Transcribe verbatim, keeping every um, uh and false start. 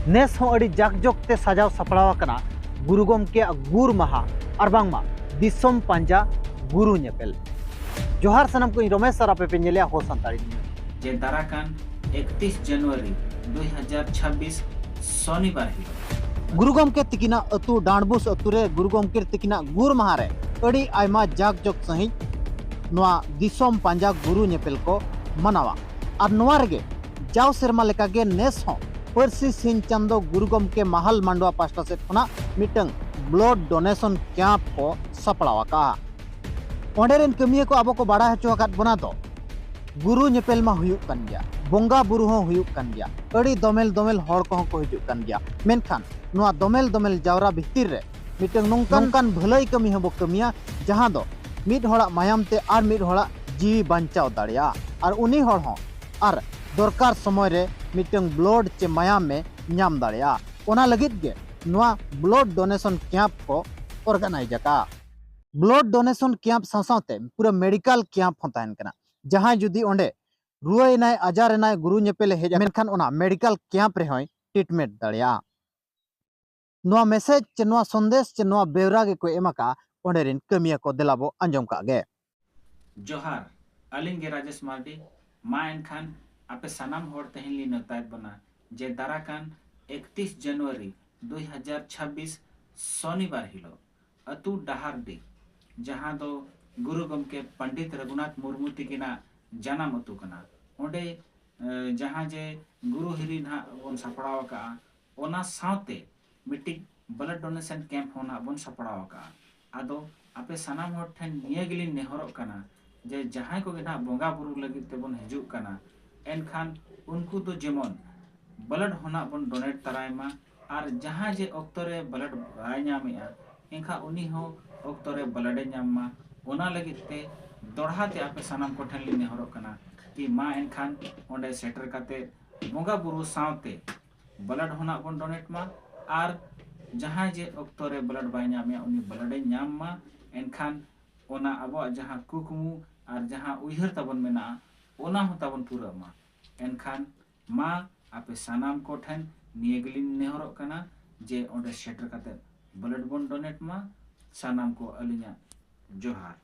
ᱱᱮᱥ ᱦᱚᱸ ᱟᱹᱰᱤ ᱡᱟᱠᱡᱚᱠ ᱛᱮ ᱥᱟᱡᱟᱣ ᱥᱟᱯᱲᱟᱣ ᱟᱠᱟᱱᱟ ᱜᱩᱨᱩ ᱜᱚᱢᱠᱮᱭᱟᱜ ᱜᱩᱨ ᱢᱟᱦᱟ ᱟᱨ ᱵᱟᱝᱢᱟ ᱫᱤᱥᱚᱢ ᱯᱟᱸᱡᱟ ᱜᱩᱨᱩ ᱧᱮᱯᱮᱞ᱾ ᱡᱚᱦᱟᱨ ᱥᱟᱱᱟᱢ ᱠᱚ, ᱤᱧ ᱨᱚᱢᱮᱥ ᱟᱨ ᱟᱯᱮ ᱯᱮ ᱧᱮᱞᱮᱜᱼᱟ ᱦᱚ ᱥᱟᱱᱛᱟᱲᱤ ᱱᱤᱭᱩᱡᱽ᱾ ᱡᱮ ᱫᱟᱨᱟ ᱠᱟᱱ ᱮᱠᱛᱤᱥ ᱡᱟᱱᱩᱣᱟᱨᱤ ᱫᱩᱭ ᱦᱟᱡᱟᱨ ᱪᱷᱟᱵᱵᱤᱥ ᱥᱚᱱᱤᱵᱟᱨ ᱦᱤᱞᱳᱜ ᱜᱩᱨᱩ ᱜᱚᱢᱠᱮ ᱛᱤᱠᱤᱱᱟᱜ ᱟᱹᱛᱩ ᱰᱟᱸᱰᱵᱩᱥ ᱟᱹᱛᱩ ᱨᱮ ᱜᱩᱨᱩ ᱜᱚᱢᱠᱮ ᱛᱤᱠᱤᱱᱟᱜ ᱜᱩᱨ ᱢᱟᱦᱟ ᱨᱮ ᱟᱹᱰᱤ ᱟᱭᱢᱟ ᱡᱟᱠ ᱡᱚᱠ ᱥᱟᱺᱦᱤᱡ ᱱᱚᱣᱟ ᱫᱤᱥᱚᱢ ᱯᱟᱸᱡᱟ ᱜᱩᱨᱩ ᱧᱮᱯᱮᱞ ᱠᱚ ᱢᱟᱱᱟᱣᱟ᱾ ᱟᱨ ᱱᱚᱣᱟ ᱨᱮᱜᱮ ᱡᱟᱣ ᱥᱮᱨᱢᱟ ᱞᱮᱠᱟᱜᱮ ᱱᱮᱥ ᱦᱚᱸ ᱯᱟᱹᱨᱥᱤ ᱥᱤᱧ ᱪᱟᱸᱫᱚ ᱜᱩᱨᱩ ᱜᱚᱢᱠᱮ ᱢᱟᱦᱟᱞ ᱢᱟᱱᱰᱣᱟ ᱯᱟᱦᱴᱟ ᱥᱮᱫ ᱠᱷᱚᱱᱟᱜ ᱢᱤᱫᱴᱟᱝ blood donation camp ᱠᱚ ᱥᱟᱯᱲᱟᱣ ᱟᱠᱟᱫᱼᱟ᱾ ᱚᱸᱰᱮ ᱨᱮᱱ ᱠᱟᱹᱢᱤᱭᱟᱹ ᱠᱚ ᱟᱵᱚ ᱠᱚ ᱵᱟᱲᱟᱭ ᱦᱚᱪᱚ ᱟᱠᱟᱫ ᱵᱚᱱᱟ ᱫᱚ, ᱜᱩᱨᱩ ᱧᱮᱯᱮᱞ ᱢᱟ ᱦᱩᱭᱩᱜ ᱠᱟᱱ ᱜᱮᱭᱟ, ᱵᱚᱸᱜᱟ ᱵᱩᱨᱩ ᱦᱚᱸ ᱦᱩᱭᱩᱜ ᱠᱟᱱ ᱜᱮᱭᱟ, ᱟᱹᱰᱤ ᱫᱚᱢᱮᱞ ᱫᱚᱢᱮᱞ ᱦᱚᱲ ᱠᱚᱦᱚᱸ ᱠᱚ ᱦᱤᱡᱩᱜ ᱠᱟᱱ ᱜᱮᱭᱟ, ᱢᱮᱱᱠᱷᱟᱱ ᱱᱚᱣᱟ ᱫᱚᱢᱮᱞ ᱫᱚᱢᱮᱞ ᱡᱟᱣᱨᱟ ᱵᱷᱤᱛᱤᱨ ᱨᱮ ᱢᱤᱫᱴᱟᱝ ᱱᱚᱝᱠᱟᱱ ᱱᱚᱝᱠᱟᱱ ᱵᱷᱟᱹᱞᱟᱹᱭ ᱠᱟᱹᱢᱤ ᱦᱚᱸᱵᱚ ᱠᱟᱹᱢᱤᱭᱟ, ᱡᱟᱦᱟᱸ ᱫᱚ ᱢᱤᱫ ᱦᱚᱲᱟᱜ ᱢᱟᱭᱟᱢ ᱛᱮ ᱟᱨ ᱢᱤᱫ ᱦᱚᱲᱟᱜ ᱡᱤᱣᱤ ᱵᱟᱧᱪᱟᱣ ᱫᱟᱲᱮᱭᱟᱜᱼᱟ᱾ ᱟᱨ ᱩᱱᱤ ᱦᱚᱲ ᱦᱚᱸ ᱟᱨ ᱫᱚᱨᱠᱟᱨ ᱥᱚᱢᱚᱭ ᱨᱮ ᱢᱤᱫᱴᱟᱝ blood ᱪᱮ ᱢᱟᱭᱟᱢ ᱮ ᱧᱟᱢ ᱫᱟᱲᱮᱭᱟᱜᱼᱟ᱾ ᱚᱱᱟ ᱞᱟᱹᱜᱤᱫ ᱜᱮ ᱱᱚᱣᱟ blood donation camp ᱠᱚ organize ᱟᱠᱟᱫᱼᱟ᱾ Blood donation camp ᱥᱟᱶ ᱥᱟᱶᱛᱮ ᱯᱩᱨᱟᱹ medical camp ᱦᱚᱸ ᱛᱟᱦᱮᱱ ᱠᱟᱱᱟ᱾ ᱡᱟᱦᱟᱸᱭ ᱡᱩᱫᱤ ᱚᱸᱰᱮ ᱨᱩᱣᱟᱹᱭᱮᱱᱟᱭ, ᱟᱡᱟᱨ ᱮᱱᱟᱭ, ᱜᱩᱨᱩ ᱧᱮᱯᱮᱞᱮ ᱦᱮᱡ ᱟᱠᱟᱱᱟ, ᱢᱮᱱᱠᱷᱟᱱ ᱚᱱᱟ medical camp ᱨᱮᱦᱚᱸᱭ treatment ᱫᱟᱲᱮᱭᱟᱜᱼᱟ᱾ ᱱᱚᱣᱟ message ᱪᱮ ᱱᱚᱣᱟ ᱥᱚᱱᱫᱮᱥ ᱪᱮ ᱱᱚᱣᱟ ᱵᱮᱣᱨᱟ ᱜᱮᱠᱚ ᱮᱢ ᱟᱠᱟᱫᱼᱟ ᱚᱸᱰᱮ ᱨᱮᱱ ᱠᱟᱹᱢᱤᱭᱟᱹ ᱠᱚ᱾ ᱫᱮᱞᱟ ᱵᱚ ᱟᱸᱡᱚᱢ ᱠᱟᱜ ᱜᱮ᱾ ᱡᱚᱦᱟᱨ, ᱟᱹᱞᱤᱧ ᱜᱮ ᱨᱟᱡᱮᱥ ᱢᱟᱨᱰᱤ᱾ ᱢᱟ ᱮᱱᱠᱷᱟᱱ ᱟᱯᱮ ᱥᱟᱱᱟᱢ ᱦᱚᱲ ᱛᱮᱦᱮᱧ ᱞᱤᱧ ᱱᱮᱣᱛᱟᱭᱮᱫ ᱵᱚᱱᱟ ᱡᱮ ᱫᱟᱨᱟ ᱠᱟᱱ ᱮᱠᱛᱤᱥ ᱡᱟᱱᱩᱣᱟᱨᱤ ᱫᱩᱭ ᱦᱟᱡᱟᱨ ᱪᱷᱟᱵᱵᱤᱥ ᱥᱚᱱᱤᱵᱟᱨ ᱦᱤᱞᱳᱜ ᱟᱹᱛᱩ ᱰᱟᱦᱟᱨᱰᱤ, ᱡᱟᱦᱟᱸ ᱫᱚ ᱜᱩᱨᱩ ᱜᱚᱢᱠᱮ ᱯᱚᱱᱰᱤᱛ ᱨᱚᱜᱷᱩᱱᱟᱛᱷ ᱢᱩᱨᱢᱩ ᱛᱤᱠᱤᱱᱟᱜ ᱡᱟᱱᱟᱢ ᱟᱹᱛᱩ ᱠᱟᱱᱟ, ᱚᱸᱰᱮ, ᱮ, ᱡᱟᱦᱟᱸ ᱡᱮ ᱜᱩᱨᱩ ᱦᱤᱨᱤ ᱱᱟᱦᱟᱜ ᱵᱚᱱ ᱥᱟᱯᱲᱟᱣ ᱟᱠᱟᱜᱼᱟ, ᱚᱱᱟ ᱥᱟᱶᱛᱮ ᱢᱤᱫᱴᱤᱡ blood donation camp ᱦᱚᱸ ᱱᱟᱦᱟᱜ ᱵᱚᱱ ᱥᱟᱯᱲᱟᱣ ᱟᱠᱟᱜᱼᱟ᱾ ᱟᱫᱚ ᱟᱯᱮ ᱥᱟᱱᱟᱢ ᱦᱚᱲ ᱴᱷᱮᱱ ᱱᱤᱭᱟᱹ ᱜᱮᱞᱤᱧ ᱱᱮᱦᱚᱨᱚᱜ ᱠᱟᱱᱟ ᱡᱮ ᱡᱟᱦᱟᱸᱭ ᱠᱚᱜᱮ ᱱᱟᱦᱟᱜ ᱵᱚᱸᱜᱟ ᱵᱩᱨᱩ ᱞᱟᱹᱜᱤᱫ ᱛᱮᱵᱚᱱ ᱦᱤᱡᱩᱜ ᱠᱟᱱᱟ, ᱮᱱᱠᱷᱟᱱ ᱩᱱᱠᱩ ᱫᱚ ᱡᱮᱢᱚᱱ blood ᱦᱚᱸ ᱱᱟᱦᱟᱜ ᱵᱚᱱ donate ᱛᱟᱨᱟᱭ ᱢᱟ᱾ ᱟᱨ ᱡᱟᱦᱟᱸ ᱡᱮ ᱚᱠᱛᱚ ᱨᱮ blood ᱵᱟᱭ ᱧᱟᱢᱮᱜᱼᱟ, ᱮᱱᱠᱷᱟᱱ ᱩᱱᱤ ᱦᱚᱸ ᱚᱠᱛᱚ ᱨᱮ blood ᱮ ᱧᱟᱢ ᱢᱟ᱾ ᱚᱱᱟ ᱞᱟᱹᱜᱤᱫ ᱛᱮ ᱫᱚᱲᱦᱟ ᱛᱮ ᱟᱯᱮ ᱥᱟᱱᱟᱢ ᱠᱚᱴᱷᱮᱱ ᱞᱤᱧ ᱱᱮᱦᱚᱨᱚᱜ ᱠᱟᱱᱟ ᱠᱤ ᱢᱟ ᱮᱱᱠᱷᱟᱱ ᱚᱸᱰᱮ ᱥᱮᱴᱮᱨ ᱠᱟᱛᱮ ᱵᱚᱸᱜᱟ ᱵᱩᱨᱩ ᱥᱟᱶᱛᱮ blood ᱦᱚᱸ ᱱᱟᱜ ᱵᱚᱱ donate ᱢᱟ᱾ ᱟᱨ ᱡᱟᱦᱟᱸᱭ ᱡᱮ ᱚᱠᱛᱚ ᱨᱮ blood ᱵᱟᱭ ᱧᱟᱢᱮᱜᱼᱟ, ᱩᱱᱤ blood ᱮ ᱧᱟᱢ ᱢᱟ᱾ ᱮᱱᱠᱷᱟᱱ ᱚᱱᱟ ᱟᱵᱚᱣᱟᱜ ᱡᱟᱦᱟᱸ ᱠᱩᱠᱢᱩ ᱟᱨ ᱡᱟᱦᱟᱸ ᱩᱭᱦᱟᱹᱨ ᱛᱟᱵᱚᱱ ᱢᱮᱱᱟᱜᱼᱟ, ᱚᱱᱟ ᱦᱚᱸ ᱛᱟᱵᱚᱱ ᱯᱩᱨᱟᱹᱜ ᱢᱟ᱾ ᱮᱱᱠᱷᱟᱱ ᱢᱟ ᱟᱯᱮ ᱥᱟᱱᱟᱢ ᱠᱚᱴᱷᱮᱱ ᱱᱤᱭᱟᱹ ᱜᱮᱞᱤᱧ ᱱᱮᱦᱚᱨᱚᱜ ᱠᱟᱱᱟ ᱡᱮ ᱚᱸᱰᱮ ᱥᱮᱴᱮᱨ ᱠᱟᱛᱮ ᱵᱞᱟᱰ ᱵᱚᱱ ᱰᱳᱱᱮᱴ ᱢᱟ᱾ ᱥᱟᱱᱟᱢ ᱠᱚ ᱟᱹᱞᱤᱧᱟᱜ ᱡᱚᱦᱟᱨ᱾